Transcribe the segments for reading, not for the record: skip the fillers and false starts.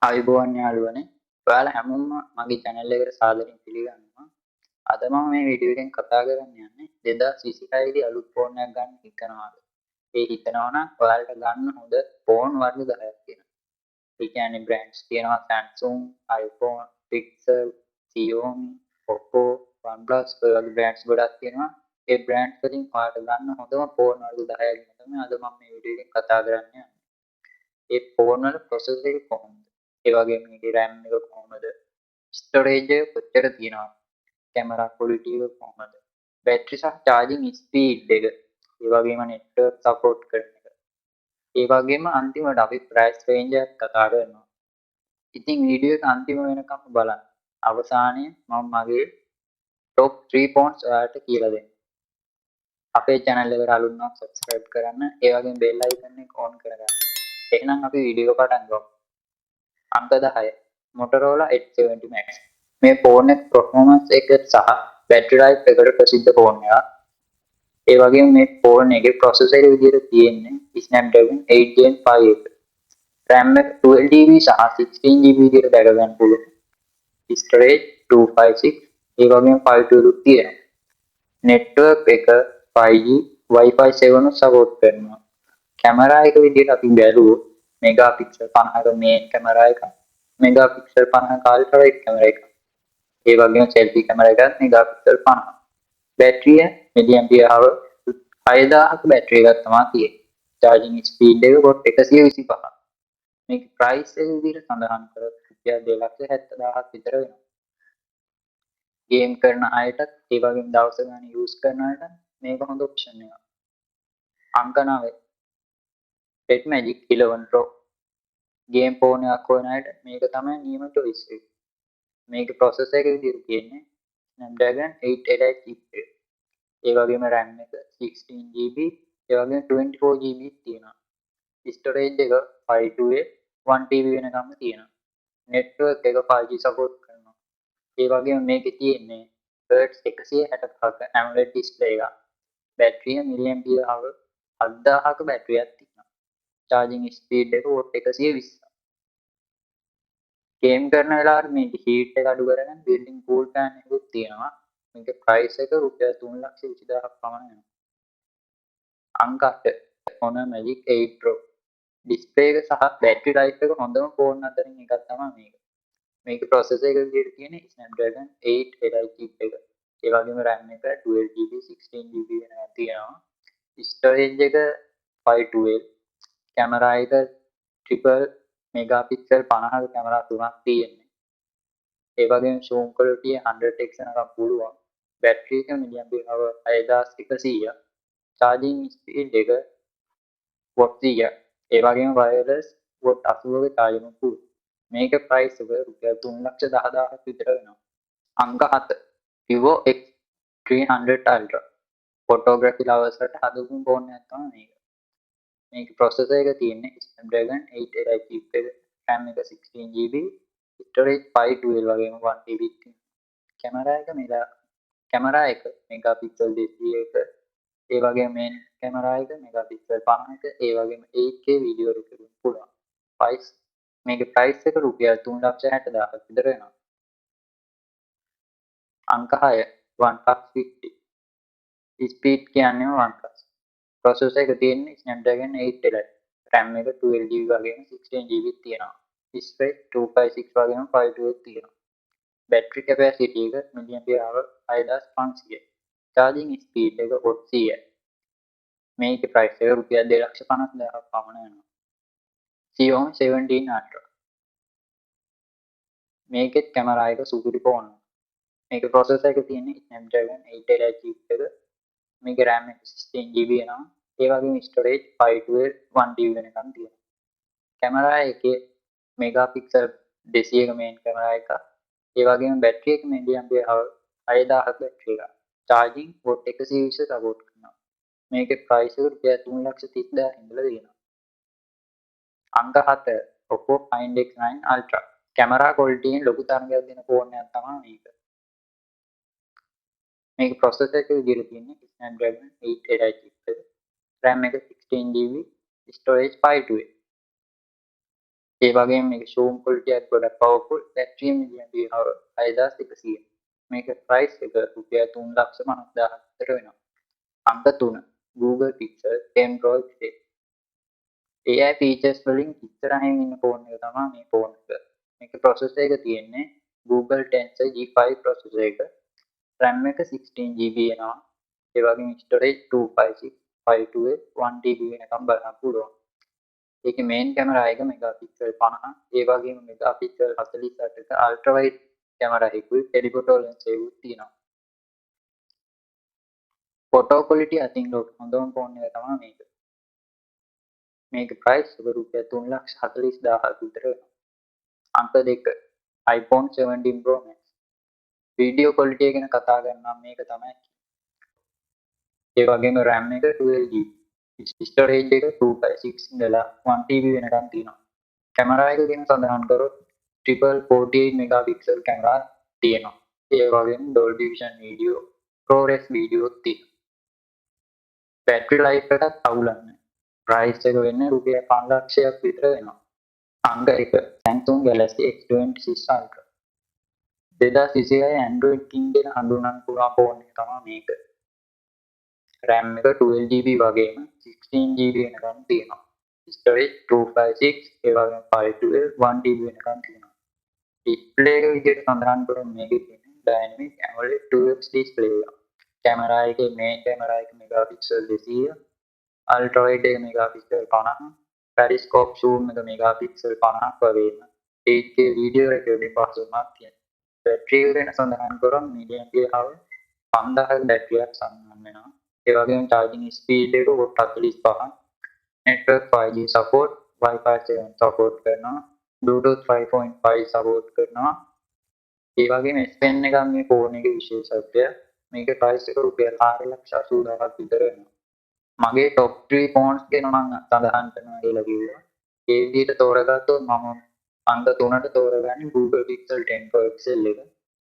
ආයුබෝවන් යාළුවනේ. ඔයාලා හැමෝම මගේ channel එකට සාදරයෙන් පිළිගන්නවා. අද මම මේ වීඩියෝ එකෙන් කතා කරන්න යන්නේ 2026 දී අලුත් ෆෝන් එකක් ගන්න හිතනවාද? ඒ හිතනවා නම් ඔයාලට ගන්න හොඳ ෆෝන් වර්ග 10ක් තියෙනවා. ඒ කියන්නේ බ්‍රෑන්ඩ්ස් තියෙනවා Samsung, iPhone, Pixel, Xiaomi, Oppo, OnePlus ඔය වගේ බ්‍රෑන්ඩ්ස් ගොඩක් තියෙනවා. ඒ බ්‍රෑන්ඩ්ස් වලින් ඔයාලට ගන්න හොඳම ෆෝන් වර්ග 10ක් ගැන තමයි අද මම මේ වීඩියෝ එකෙන් කතා කරන්න යන්නේ. ඒ ෆෝන් වල ප්‍රොසෙසර් එක කොහොමද? ඒ වගේම මේකේ RAM එක කොහොමද? ස්ටෝරේජ් එක කොච්චර තියෙනවද? කැමරා ක්වොලිටි එක කොහොමද? බැටරි සහ චාර්ජින් ස්පීඩ් එක, ඒ වගේම නෙට්වර්ක් සපෝට් කරන එක. ඒ වගේම අන්තිමට අපි ප්‍රයිස් රේන්ජ් එකක් කතා කරනවා. ඉතින් වීඩියෝ එක අන්තිම වෙනකම් බලන්න. අවසානයේ මම මගේ ටොප් 3 ෆෝන්ස් ඔයාලට කියලා දෙන්නම්. අපේ channel එකට අලුත් නම් subscribe කරන්න. ඒ වගේම bell icon එක on කරගන්න. එහෙනම් අපි වීඩියෝ එක පටන් ගමු. අංක 10, Motorola 870 Max. මේ ෆෝන් එක පර්ෆෝමන්ස් එක සහ බැටරි ලයිෆ් එකට ප්‍රසිද්ධ ෆෝන් එකක්. ඒ වගේම මේ ෆෝන් එකේ ප්‍රොසෙසර් එක විදිහට තියෙන්නේ Snapdragon 8 Gen 5 එක. RAM එක 12 GB සහ 16 GB විදිහට දැක ගන්න පුළුවන්. Storage 256, ඒ වගේම 512 තියෙනවා. නෙට්වර්ක් එක 5G, Wi-Fi 7 support කරනවා. කැමරා එක විදිහට අපි බැලුවොත් මෙගාපික්සල් 50ක මේන් කැමරා එකක්, මෙගාපික්සල් 50ක අල්ට්‍රා වයිඩ් කැමරා එකක්. ඒ වගේම සෙල්ෆි කැමරා එකක් මෙගාපික්සල් 50. බැටරිය මිලිඇම්පියර් අවර් 6000ක බැටරි එකක් තමයි තියෙන්නේ. චාර්ජින් ස්පීඩ් එක what 125. මේක ප්‍රයිස් එක විදිහට සඳහන් කරොත් රුපියල් 2,70,000ක් විතර වෙනවා. ගේම් කරන අයටත් ඒ වගේම දවස ගානේ යූස් කරන අයට මේක හොඳ ඔප්ෂන් එකක්. අංක 9, Red Magic 11 Pro. Game phone එකක් හොයන අයට මේක තමයි නියම චොයිස් එක. මේකේ ප්‍රොසෙසර් එක විදිහට තියෙන්නේ Snapdragon 8 Elite chip එක. ඒ වගේම RAM එක 16 GB, ඒ වගේම 24 GB තියෙනවා. ස්ටෝරේජ් එක 512, 1 TB වෙනකම්ම තියෙනවා. නෙට්වර්ක් එක 5G support කරනවා. ඒ වගේම මේකේ තියෙන්නේ Hz 165ක AMOLED display එකක්. බැටරිය මිලිඇම්පියර් අවර් 7000ක බැටරියක් තියෙනවා. චාර්ජින් ස්පීඩ් එක what 120ක්. ගේම් කරන වෙලාවට මේකේ හීට් එක අඩු කරගන්න බිල්ට් ඉන් කූල් ෆෑන් එකකුත් තියෙනවා. මේකේ ප්‍රයිස් එක රුපියල් 3,20,000ක් පමණ වෙනවා. අංක 8, Honor Magic 8 Pro. Display එක සහ බැටරි ලයිෆ් එක හොඳම ෆෝන් අතරින් එකක් තමයි මේක. මේකේ ප්‍රොසෙසර් එක විදිහට තියෙන්නේ Snapdragon 8 Elite chip එක. ඒ වගේම RAM එක 12 GB, 16 GB වෙනකම් තියෙනවා. ස්ටෝරේජ් එක 512. කැමරා එක ට්‍රිපල් මෙගාපික්සල් 50ක කැමරා තුනක් තියෙන්නේ. ඒ වගේම සූම් ක්වොලිටි 100x වෙනකම් පුළුවන්. බැටරි එක මිලිඇම්පියර් අවර් 6100ක්. චාර්ජින් ස්පීඩ් එක what 100ක්. ඒ වගේම වයර්ලස් what 80ක චාර්ජින් පුළුවන්. මේක ප්‍රයිස් එක රුපියල් 3,10,000ක් විතර වෙනවා. අංක 7, Vivo X300 Ultra. Photography ලවර්ස්ලට හදපු ෆෝන් එකක් තමයි මේක. මේකේ ප්‍රොසෙසර් එක තියෙන්නේ Snapdragon 8 Elite chip එක, RAM එක 16 GB, storage 512 වගේම 1 TB තියෙනවා. කැමරා එක මෙගාපික්සල් 200ක, ඒ වගේම මේන් කැමරා එක මෙගාපික්සල් 50ක, ඒ වගේම 8K video recording පුළුවන්. මේකේ ප්‍රයිස් එක රුපියල් 3,60,000ක් විතර වෙනවා. අංක 6, OnePlus 50. ස්පීඩ් කියන්නේම OnePlus. Processor එක තියෙන්නේ Snapdragon 8 Elite. RAM එක 12 GB වගේම 16 GB තියෙනවා. ස්ටෝරේජ් 256 වගේම 512 තියෙනවා. බැටරි කැපැසිටි එක මිලිඇම්පියර් අවර් 6500යි. චාර්ජින් ස්පීඩ් එක what 100යි. මේකේ ප්‍රයිස් එක රුපියල් 2,50,000ක් පමණ වෙනවා. Xiaomi 17 Ultra. මේකෙත් කැමරා එක සුපිරි ෆෝන් එකක්. මේකේ ප්‍රොසෙසර් එක තියෙන්නේ Snapdragon 8 Elite chip එක. මේකේ RAM එක 16 GB එනවා. ඒ වගේම ස්ටෝරේජ් 512, 1 TB වෙනකම් තියෙනවා. කැමරා එකේ මෙගාපික්සල් 200ක මේන් කැමරා එකක්. ඒ වගේම බැටරි එක මිලිඇම්පියර් අවර් 6000ක බැටරි එකක්. චාර්ජින් what 120 support කරනවා. මේකේ ප්‍රයිස් එක රුපියල් 3,30,000 ඉඳලා තියෙනවා. අංක 7, Oppo Find X9 Ultra. Camera quality එකෙන් ලොකු තරඟයක් දෙන ෆෝන් එකක් තමයි මේක. මේක ප්‍රොසෙසර් එක විදිහට තියෙන්නේ Snapdragon 8 Elite chip එක. RAM එක 16 GB, storage 512. ඒ වගේම මේක zoom quality එකත් ගොඩක් powerful. Battery mAh 6100. මේක ප්‍රයිස් එක රුපියල් 3,50,000ක් විතර වෙනවා. අංක 3, Google Pixel 10 Pro XL. AI features වලින් ඉස්සරහින් ඉන්න ෆෝන් එක තමයි මේ ෆෝන් එක. මේකේ ප්‍රොසෙසර් එක තියෙන්නේ Google Tensor G5 processor එක. RAM එක 16 GB එනවා. ඒ වගේම storage 256, 512, 1 TB වෙනකම් බලන්න පුළුවන්. ඒකේ මේන් කැමරා එක මෙගාපික්සල් 50, ඒ වගේම මෙගාපික්සල් 48ක අල්ට්‍රා වයිඩ් කැමරා එකකුයි ටෙලිෆොටෝ ලෙන්ස් එකකුත් තියෙනවා. ෆොටෝ ක්වොලිටි අතින් ලෝක හොඳම ෆෝන් එක තමයි මේක. මේක ප්‍රයිස් එක රුපියල් 3,40,000ක් විතර වෙනවා. අංක 2, iPhone 17 Pro Max. Video quality එක ගැන කතා කරනවා මේක තමයි. ඒ වගේම RAM එක 12 GB. Storage එක 256 ඉඳලා 1 TB වෙනකන් තියෙනවා. කැමරා එක ගැන සඳහන් කරොත් ට්‍රිපල් 48 මෙගාපික්සල් කැමරා තියෙනවා. ඒ වගේම Dolby Vision video, ProRes video තියෙනවා. බැටරි ලයිෆ් එකත් අවුලක් නෑ. ප්‍රයිස් එක වෙන්නේ රුපියල් 5 ලක්ෂයක් විතර වෙනවා. අංක 1, Samsung Galaxy S26 Ultra. 2026 Android King කියලා හඳුන්වන්න පුළුවන් ෆෝන් එක තමයි මේක. RAM එක 12 GB වගේම 16 GB වෙනකන් තියෙනවා. Storage 256, ඒ වගේම 512, 1 TB වෙනකන් තියෙනවා. ඩිස්ප්ලේ එක විදිහට සඳහන් කරොත් මේකේ තියෙන්නේ Dynamic AMOLED 2X display එකක්. කැමරා එකේ මේන් කැමරා එක මෙගාපික්සල් 200, අල්ට්‍රා වයිඩ් එක මෙගාපික්සල් 50, පෙරිස්කෝප් සූම් එක මෙගාපික්සල් 50ක් වගේම 8K video recording පහසුකමක් තියෙනවා. බැටරි එක ගැන සඳහන් කරොත් මිලිඇම්පියර් අවර් 5000ක බැටරියක් සඳහන් වෙනවා. ඒ වගේම චාර්ජිං ස්පීඩ් එක what 45, network 5G support, Wi-Fi 7 support කරනවා, Bluetooth 5.5 support කරනවා. ඒ වගේම S Pen එකක් මේ ෆෝන් එකේ විශේෂත්වය. මේකේ ප්‍රයිස් එක රුපියල් 4,80,000ක් විතර වෙනවා. මගේ ටොප් 3 ෆෝන්ස් ගැන මම සඳහන් කරනවා කියලා කිව්වා. ඒ විදිහට තෝරගත්තොත් මම අංක 3ට තෝරගන්නේ Google Pixel 10 Pro XL එක.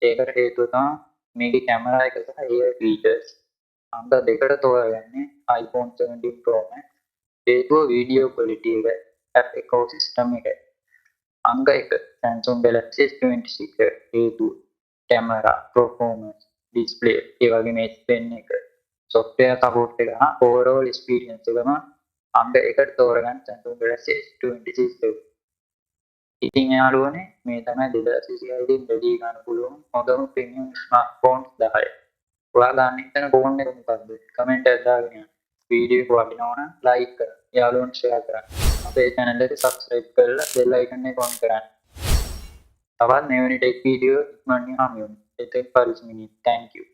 ඒකට හේතුව තමයි මේකේ කැමරා එක සහ AI features. අංක 2ට තෝරගන්නේ iPhone 17 Pro Max. හේතුව වීඩියෝ ක්වොලිටි එක, ඇප් එකෝසිස්ටම් එක. අංක 1, Samsung Galaxy S26. හේතුව කැමරා, පර්ෆෝමන්ස්, ඩිස්ප්ලේ, ඒ වගේම S Pen එක, සොෆ්ට්වෙයාර් සපෝට් එක හා ඕවරෝල් එක්ස්පීරියන්ස් එකම අංක 1ට තෝරගන්න Samsung Galaxy S26 එක. ඉතින් යාළුවනේ, මේ තමයි 2026 දී මිලදී ගන්න පුළුවන් හොඳම ප්‍රීමියම් ස්මාර්ට්ෆෝන්ස් 10. ඔයා ගන්න හිතන ෆෝන් එක මොකක්ද? කමෙන්ට් එකක් දාගෙන යන්න. වීඩියෝ එක වටිනවා නම් ලයික් කරන්න. යාළුවන්ට ෂෙයා කරන්න. අපේ චැනල් එක සබ්ස්ක්‍රයිබ් කරලා බෙල් අයිකන් එක ඔන් කරන්න. තවත් මෙවැනි ටෙක් වීඩියෝ ඉක්මනින් හමු වෙමු. එතෙක් පරිස්සමින්. Thank you.